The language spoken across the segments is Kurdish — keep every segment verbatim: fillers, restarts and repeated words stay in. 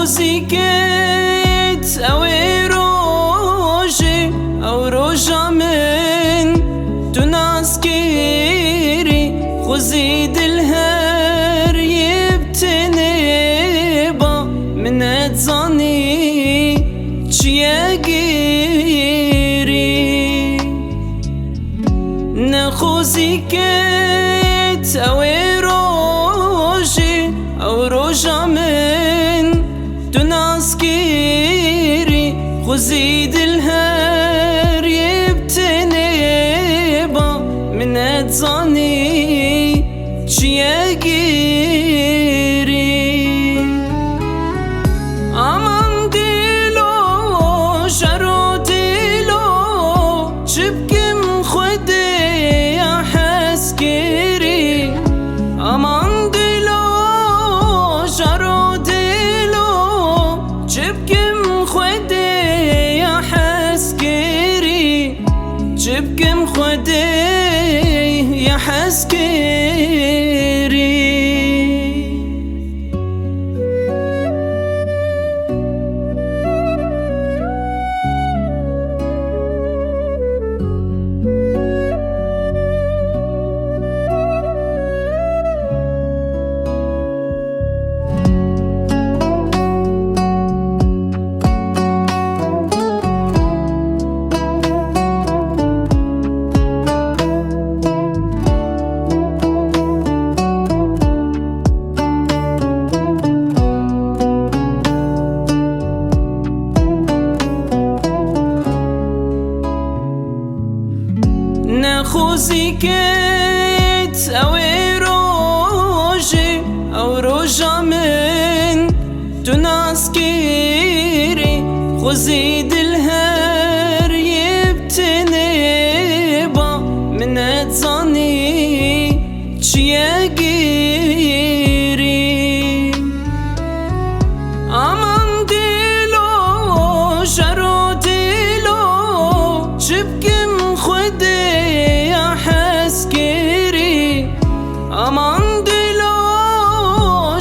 Xwezî ket ew ê rojê, ew roja min tu nas kirî, xwezî dil her yê bi tenê ba, min nedizanî çi ye girî. Nexwezî ket ew ê rojê, ew roja min tu nas kirî, xwezî dil her yê bi tenê ba, min nedizanî çi ye girî. Aman dilo, jaro dilo, çi bikim Xwedê ya hez kirî. Aman dilo, jaro dilo, çi bikim Xwedê ya hez kirî. Çi bikim Xwedê ya hez kirî. Nexwezî ket ew ê rojê, ew roja min tu nas kirî, xwezî dil her yê bi tenê ba, min nedizanî çi ye girî. Aman dilo, jaro dilo, çi bikim Xwedê ya hez kirî. Aman dilo,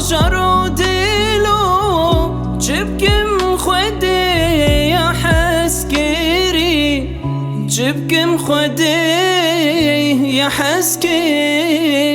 jaro dilo, çi bikim Xwedê ya hez kirî. Çi bikim Xwedê ya hez kirî.